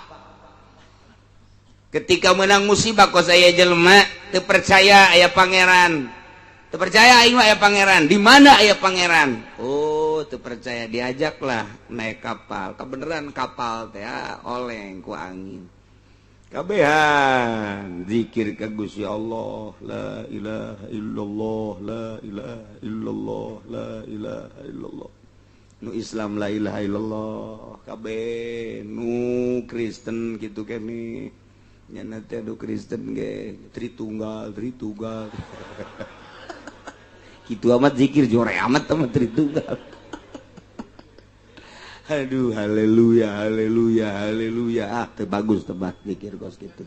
Ketika menang musibah, kok saya jelema teu percaya aya Pangeran, teu percaya aing mah aya Pangeran, di mana aya Pangeran? Oh, teu percaya. Diajaklah naik kapal, kebenaran kapal teh oleng ku angin, kabehan zikir ka Gusti Allah, la ilaha illallah, la ilaha illallah, la ilaha illallah. Nu Islam la ilaha illallah kabeh, nu Kristen gitu kene nyana teh, nu Kristen ge Tritunggal, Tritunggal kitu amat zikir, jore amat sama Tritunggal. Aduh, haleluya, haleluya, haleluya. Ah, teu bagus tempat zikir kos gitu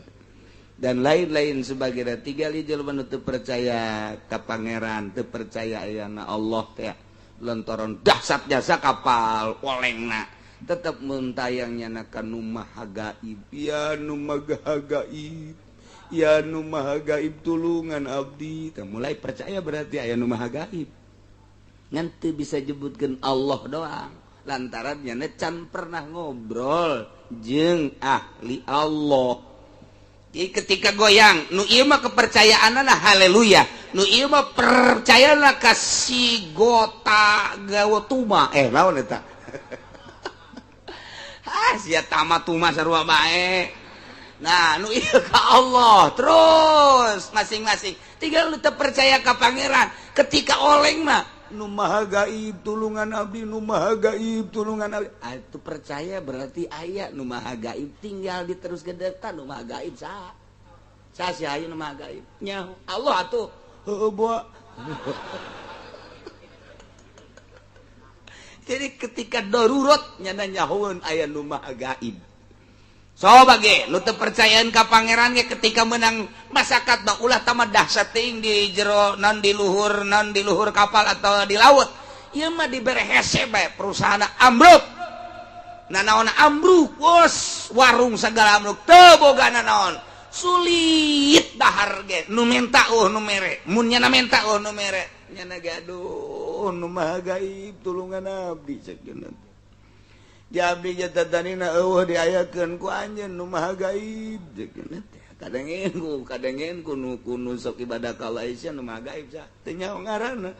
dan lain-lain sebagainya. Tiga jelema nu teu percaya ka Pangeran, teu percaya ayana Allah teh, lantaran dahsyat jasa kapal olengna, tetap mentayangnya ka Nu Maha Gaib. Ya Nu Maha Gaib, ya Nu Maha Gaib, tulungan abdi. Teh mulai percaya berarti aya Nu Maha Gaib, ngan teu bisa jebutkeun Allah doang lantaran nyana can pernah ngobrol jeung ahli Allah. Jadi ketika goyang, nu ieu mah kepercayaanna haleluya, nu ieu mah percayana ka si gota gawatuma, eh, naon eta? Ah, sia tama tuma sarua bae. Nah, nu ieu ka Allah terus masing-masing. Tinggal nu teu percaya ka Pangeran, ketika oleng mah, "Nu Maha Gaib, tulungan abdi, Nu Maha Gaib, tulungan abdi." Ah, itu percaya berarti aya Nu Maha Gaib, tinggal diterus gedetan Nu Maha Gaib saha. Saha si aya Nu Maha Gaib? Nyaho Allah atuh. Heueuh boa. Jadi ketika darurat nyana nyahoeun aya Nu Maha Gaib. Coba ge nu teu percayaan ka Pangeran ge, ketika menang masyarakat mah ulah tamat dahsyat teuing di jero non di luhur, non di luhur kapal atau di laut. Ieu mah dibere hese bae, perusahaan ambruk, nanaon ambruk, bos, warung segala ambruk, teu boga nanaon, sulit dahar ge nu menta oh nu mere, mun nyana menta oh nu mere, nyana ge, "Aduh, Nu Maha Gaib, tulungan abdi," cek. Abdi tatanina eueuh diayakeun ku anjeun, Nu Maha Gaib. Kadengen ku, kadengen ku nu ku sok ibadah ka Allah sia Nu Maha Gaib sa teu nyaho ngaranna.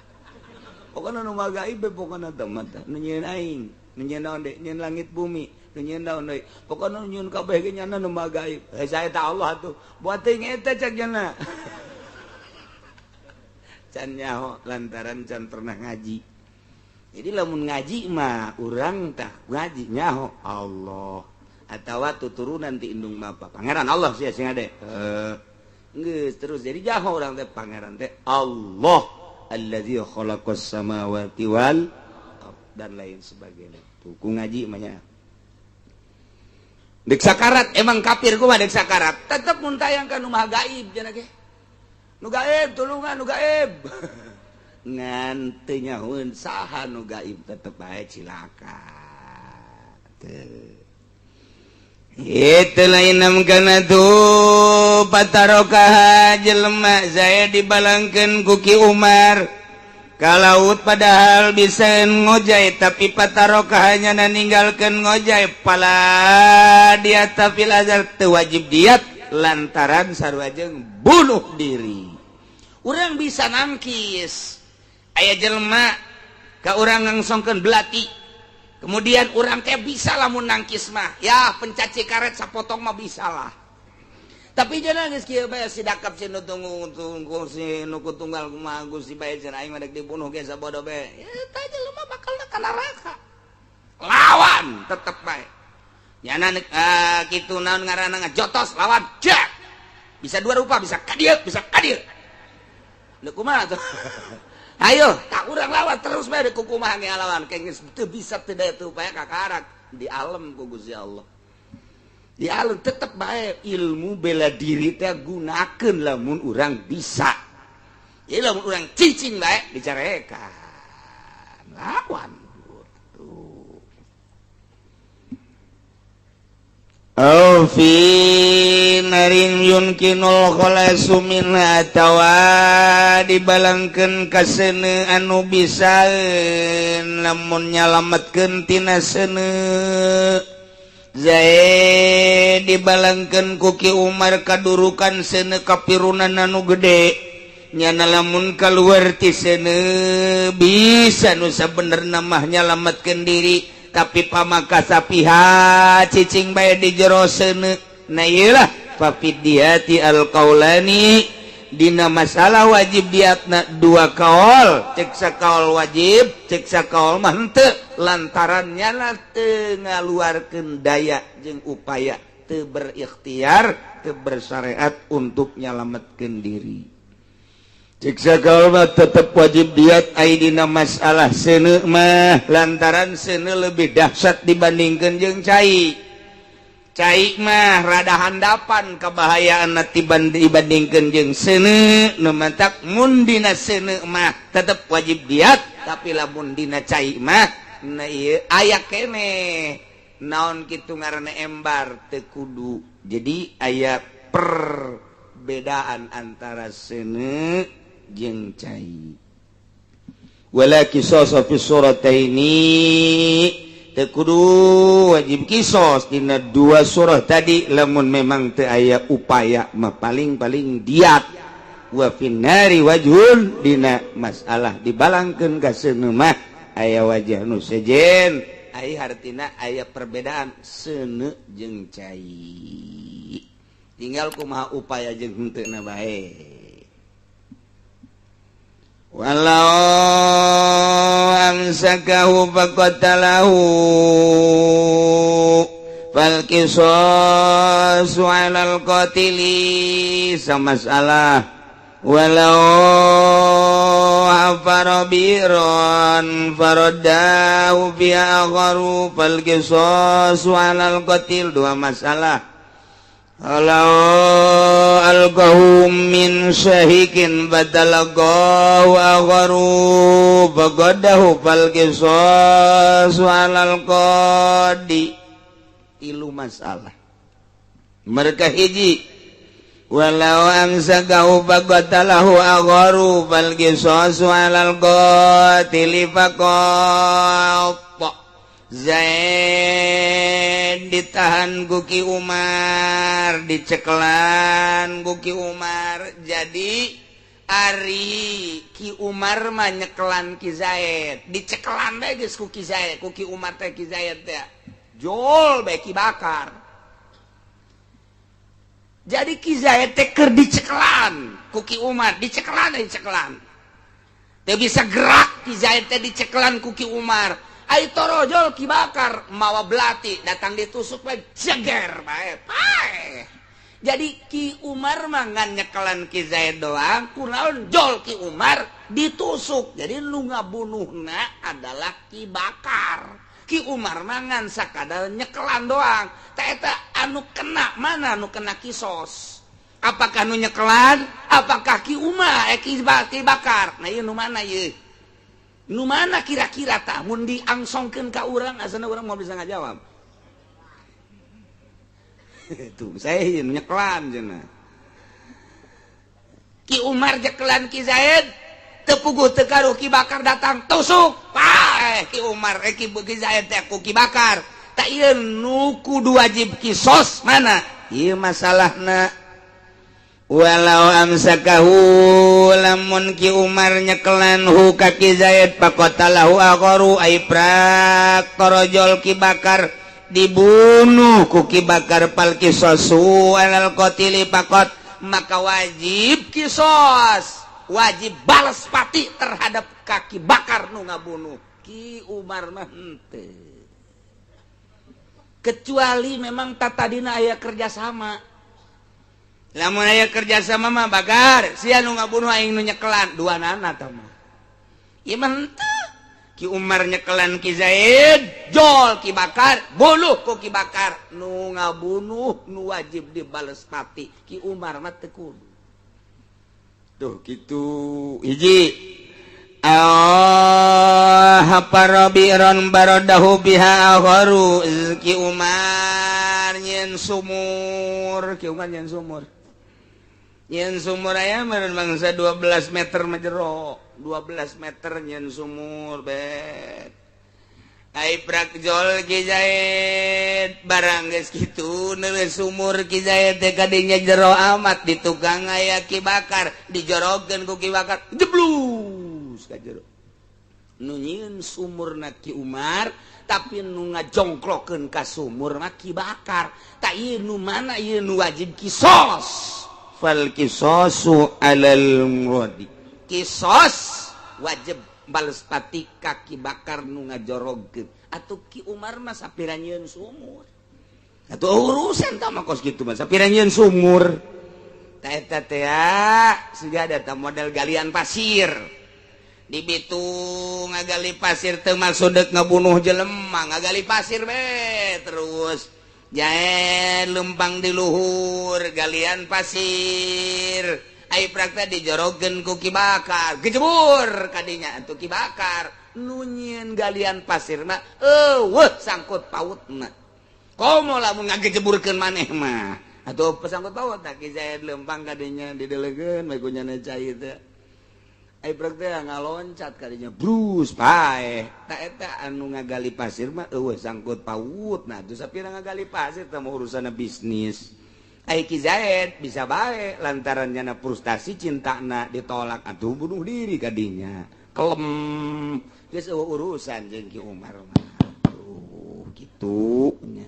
Pokona Nu Maha Gaib be, pokona teh mah nu nyieun aing, nu nyieun naon deui, nyieun langit bumi, nu nyieun naon deui, pokona nu nyieun kabeh ge nyana Nu Maha Gaib. Hei, saya ta Allah atuh buat teuing eta, cek nyana. Can nyaho lantaran can pernah ngaji. Jadi lamun ngaji mah urang tah ngaji nyaho Allah atawa tuturunan ti indung bapa, Pangeran Allah sia sing ade. Geus terus jadi jaho urang teh Pangeran teh Allah allazi khalaqas samawati wal dan lain sebagainya. Tuh ku ngaji mah nya. Dek sakarat emang kafir kumaha, dek sakarat tetep mun tayang ka Nu Maha Gaib cenah ge. Nu gaib, tulungan Nu gaib. Ngan teu nyahoeun saha nu gaib, tetep bae cilaka. Teu. Itu lain karena tuh patarokaha jelema saya dibalangkan ku Ki Umar ka laut, padahal bisa ngojay, tapi patarokaha nya ninggalkan ngojay, pala diyata fil azhar, teu wajib diat lantaran sarua jeung bunuh diri. Urang bisa nangkis, aya jelema ka urang ngangsongkeun belati, kemudian urang teh bisa lamun nangkis mah ya pencaci karet sapotong mah bisa lah. Tapi jangan geus kieu bae, si dakap si nu tunggu tunggu si nu tunggal kumaha Gusti bae cenah, aing mah dek dibunuh ge sabodo bae. Ya eta jelema bakal ka neraka. Lawan tetep bae nyana, kitu naon ngaranna, ngajotos lawan jak. Bisa dua rupa, bisa ka dieu, bisa ka dieu. Leu kumaha tuh? Ayo tak urang lawan terus bae, kukumaha ge lawan, kayak geus teu bisa, teu daya teu upaya, kakarak di alam ku Gusti Allah. Di alam tetep bae ilmu bela diri teh gunakeun lamun urang bisa. Jadi lamun urang cicing bae dicarekan, lawan tuh. Aw fi narin yumkinul khalasu minha, atawa dibalangkeun ka seuneu anu bisa lamun nyalametkeun tina seuneu. Zaid dibalangkeun ku Ki Umar kadurukan seuneu, kapirunan anu gede nyana, lamun keluar ti seuneu bisa nu sabenerna mah nyalametkeun diri, tapi pamaka sapiha cicing bae di jero seuneu. Nah, iyalah, fafiddiyati alqaulani, dina masalah wajib diatna dua kaol. Cek sakaol wajib, cek sakaol mah henteu, lantaran nyana teu ngaluarkeun daya jeung upaya, teu berikhtiar, teu bersyariat untuk nyalametkeun diri. Cek sakaol mah tetep wajib diat ai dina masalah seuneu mah, lantaran seuneu lebih dahsyat dibandingkeun jeung cai. Cai mah rada handapan kebahayaan dibandingkeun jeung seuneu. Nu matak mun dina seuneu mah tetep wajib diat, tapi lamun dina cai mah, nah, ieu aya keneh naon kitu ngaranna embar, teu kudu. Jadi aya perbedaan antara seuneu jeung cai. Wala qisasa fi surataini, teu kudu wajib kisos dina dua surah tadi lamun memang teu aya upaya mah, paling-paling diat. Wa finnari wajhun, dina masalah dibalangkeun ka seuneu mah aya wajah nu sejen. Ai hartina aya perbedaan seuneu jeung cai, tinggal kumaha upaya jeung henteu na bae. Walau amsakahu faqatalahu fal qisasu 'alal qatili. Sama masalah walau hafara bi'ran faraddahu fi akharu fal qisasu 'alal qatil. Dua masalah. Walau alqahu min syahikin fatalaqahu akharu faqadahu fal qisasu 'alal qadi. Tilu masalah mereka. Hiji, walau amsakahu faqatalahu akharu fal qisasu 'alal qatili faqat. Zaid ditahan ku Ki Umar, dicekelan ku Ki Umar. Jadi Ari Ki Umar mah nyekelan Ki Zaid, dicekelan bae geus ku Ki Zaid, ku Ki Umar teh. Ki Zaid teh jol bae Ki Bakar. Jadi Ki Zaid teh keur dicekelan ku Ki Umar, dicekelan, dicekelan, teu bisa gerak Ki Zaid teh dicekelan ku Ki Umar. Ai torojol Ki Bakar mawa belati datang, ditusuk bae, jeger bae, paeh. Jadi Ki Umar mah ngan nyekelan Ki Zaid doang, kunaon jol Ki Umar ditusuk. Jadi nu ngabunuhna adalah Ki Bakar, Ki Umar mah ngan sakadar nyekelan doang. Ta eta anu kena mana, anu kena kisos? Apakah nu nyekelan, apakah Ki Umar, eh, Ki Bakar? Nah, ieu nu mana ieu? Nu mana kira-kira? Tah, mun diangsongkeun ka urang, asana urang mau bisa ngajawab. Tuh, saya nyekelan cenah. Ki Umar nyekelan Ki Zaid, teu puguh teu karuh Ki Bakar datang, tusuk paeh Ki Umar, eh, Ki Zaid teh ku Ki Bakar. Tak, ieu nu kudu wajib kisos mana ieu masalahna? Walau amsakahu, lamun Ki Umar nyekelan hu ka Ki Zaid, faqatalahu akharu, ai prak torojol Ki Bakar, dibunuh ku Ki Bakar, fal qisasu alal qatili faqat, maka wajib kisos, wajib balas pati terhadap Ki Bakar nu ngabunuh. Ki Umar mah henteu, kecuali memang tatadina aya kerjasama. Lamun aya kerjasama mah, Bakar sia nu ngabunuh, aing nu nyekelan, dua nana tah mah. Ieu mah henteu. Ki Umar nyekelan Ki Zaid, jol Ki Bakar, bunuh ku Ki Bakar. Nu ngabunuh nu wajib dibales pati. Ki Umar mah teu kudu. Tuh kitu hiji. Ah, parabiron barodahu biha akharu. Ki Umar nyen sumur, Ki Umar nyen sumur. Nyen sumur aya meureun bangsa 12 meter mah jero, 12 meter nyen sumur bet. Ai prak jol Ki Zaid barang geus kitu neuleuh sumur Ki Zaid teh kadinya jero amat di tukang aya Ki Bakar dijorogeun ku Ki Bakar jeblus ka jero. Nu nyieun sumurna Ki Umar tapi nu ngajongklokeun ka sumur mah Ki Bakar. Tak ieu nu mana ieu nu wajib kisos. Fal kisosu alal muradi. Kisos wajib bales pati ka Ki Bakar nu ngajorogkeun. Atuh Ki Umar mah sapira nyieun sumur. Atuh urusan tah mah kos kitu mah sapira nyieun sumur. Ta eta teh siga ada model galian pasir. Di Bitung ngagali pasir teu maksud deuk ngabunuh jelema, ngagali pasir be terus. Jae lempang di luhur galian pasir. Ai prakta dijorogeun ku Ki Bakar, gejebur kadinya atuh Ki Bakar. Nu nyieun galian pasir mah eueuh sangkut pautna. Komo lamun ngagejeburkeun maneh mah. Atuh sangkut paut tah Ki Zaid lempang kadinya didelegeun bae ku nyana cai teh. Ai prak teh ngaloncat kadinya brus paeh. Ta eta anu ngagali pasir mah eueuh sangkut paut. Nah atuh sapira ngagali pasir teh mah urusanna bisnis. Ai Ki Zaid bisa bae lantaran nyana frustasi cintana ditolak atuh bunuh diri kadinya. Kelem geus eueuh urusan jeung Ki Umar mah. Tuh kitu nya.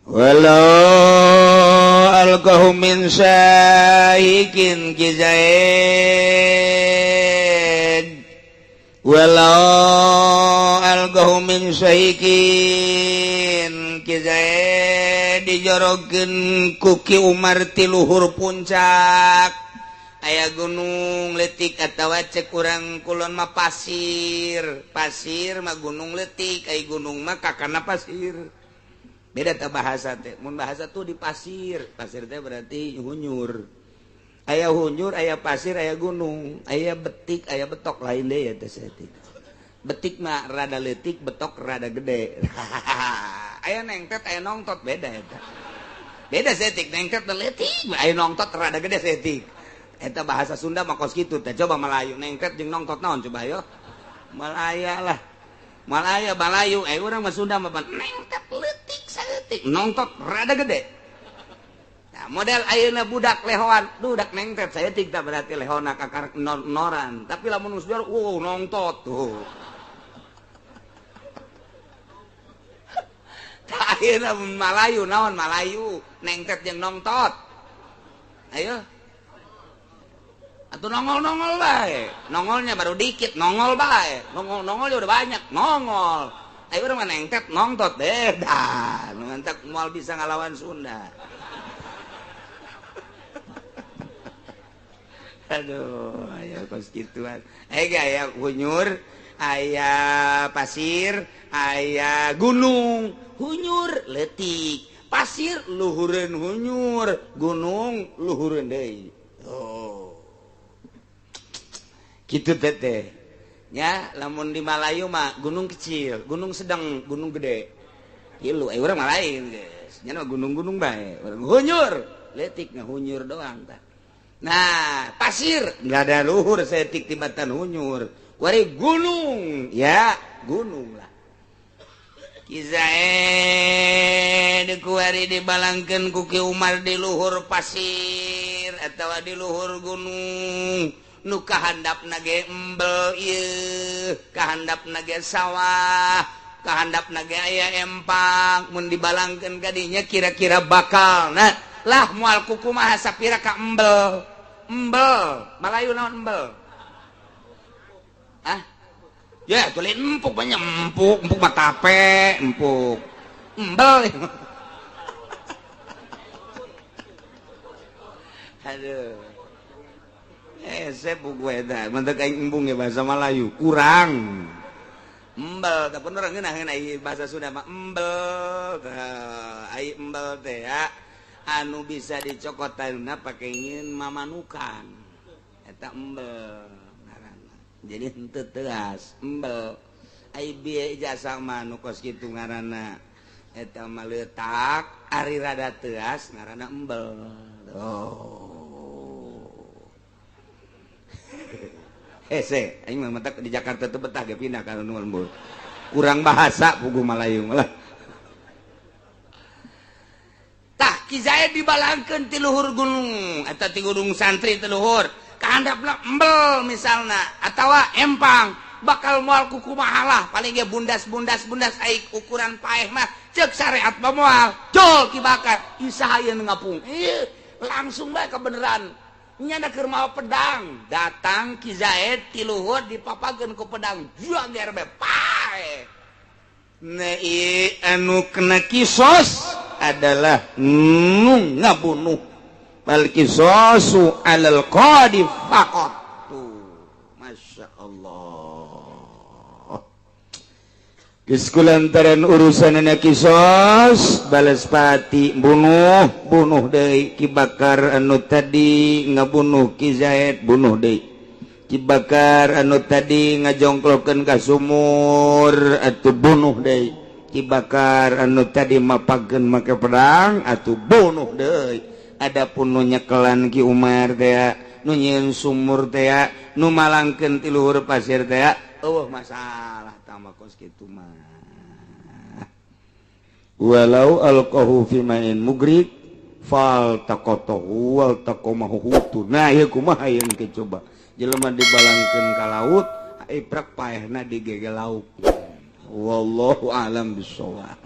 Walau alqahu min syahikin Ki Zaid. Walau alqahu min syahikin Ki Zaid dijorogeun ku Ki Umar ti luhur puncak. Aya gunung leutik atawa cek urang kulon mah pasir. Pasir mah gunung leutik, ai gunung mah kakana pasir. Beda teh bahasa teh. Mun bahasa tuh di pasir, pasir teh berarti hunyur. Aya hunyur, aya pasir, aya gunung, aya betik, aya betok lain deh ya teh saeutik. Betik mah rada leutik, betok rada gede. Aya nengtet, aya nongtot beda eta. Beda saeutik, nengtet teh leutik, aya nongtot rada gede saeutik. Eta bahasa Sunda mah kos kitu teh. Coba Melayu nengtet jeung nongtot naon coba ayo. Malaya lah. Malaya Balayu, urang mah Sunda mah nengtet leutik saeutik, nongtot rada gede. Nah, model ayeuna budak lehoan, budak nengtet saeutik tah berarti lehona kakar noran. Tapi lamun geus wow nongtot tuh. Tah ayeuna Malayu naon Malayu, nengtet jeung nongtot. Ayo. Atau nongol-nongol bae. Nongolnya baru dikit, nongol bae. Nongol-nongolnya udah banyak, nongol. Ayo urang mah nengtet nongtot beda. Mantap moal bisa ngalawan Sunda. Aduh, ayo kos gituan. Aya hunyur, aya pasir, aya gunung. Hunyur leutik, pasir luhureun hunyur, gunung luhureun deui. Oh. Kitu teh. Ya, lamun di Malayu mah gunung kecil, gunung sedang, gunung gede. Kilu, urang mah lain geus. Nya gunung-gunung bae. Urang hunyur, leutik ngahunyur doang tah. Nah, pasir nggak ada luhur setik tibatan hunyur. Wari gunung, ya gunung lah. Ki Zaid kuari dibalangkeun ku Ki Umar di luhur pasir atawa di luhur gunung. Nu kahandapna ge embel ieu, kahandapna ge sawah, kahandapna ge aya empang, mun dibalangkeun ka dinya kira-kira bakal. Nah, lah moal kukumaha sapira ka embel. Embel, Malayu naon embel? Ah? Ya, tulis empuk banyak empuk, empuk mah tape, empuk. Embel. Aduh. Hese pugu eta mentek aing embung ya bahasa Melayu kurang embel tah bener ngeunah ieu bahasa Sunda mah embel. Tah ai embel teh ya anu bisa dicokot tayuna pake nyieun mamanukan eta embel ngaranna. Jadi henteu teas embel. Ai bieu ijazah mah nu kos kitu ngaranna eta mah leutak, ari rada teas ngaranna embel. Oh, hese aing mah matak di Jakarta teu betah ge pindah ka nu lembur. Kurang bahasa puguh Malayu lah. Tah Ki Zaid dibalangkeun ti luhur gunung eta, ti gunung santri ti luhur ka handapna embel misalna atawa empang, bakal moal kukumaha lah, paling ge bundas bundas bundas. Ai ukuran paeh mah ceuk syariat mah moal jol. Ki Bakar isa ieu ngapung. Ieu langsung bae kebenaran nyana keur mawa pedang datang Ki Zaid ti luhur, dipapageun ku pedang juang ger bae paeh. Nah, anu kena kisos adalah nu ngabunuh. Bal kisosu alal qadi faqat. Tuh, Masya Allah. Geus kulantaran urusanana kisos balas pati, bunuh bunuh deui. Ki Bakar anu tadi ngabunuh Ki Zaid, bunuh deui. Ki Bakar anu tadi ngajongklokeun ka sumur atuh, bunuh deui. Ki Bakar anu tadi mapageun make pedang atuh, bunuh deui. Adapun nu nyekelan Ki Umar teh, nu nyieun sumur teh, nu malangkeun ti luhur pasir teh, eueuh masalah tama kos kitu mah. Walau alqahu fi ma'in mugrik fal taqatahu wal taqamahu hutu. Nah, ieu kumaha ieu ke coba jelema dibalangkeun ka laut, iprak paehna digegel lauk. Wallahu alam bisawab.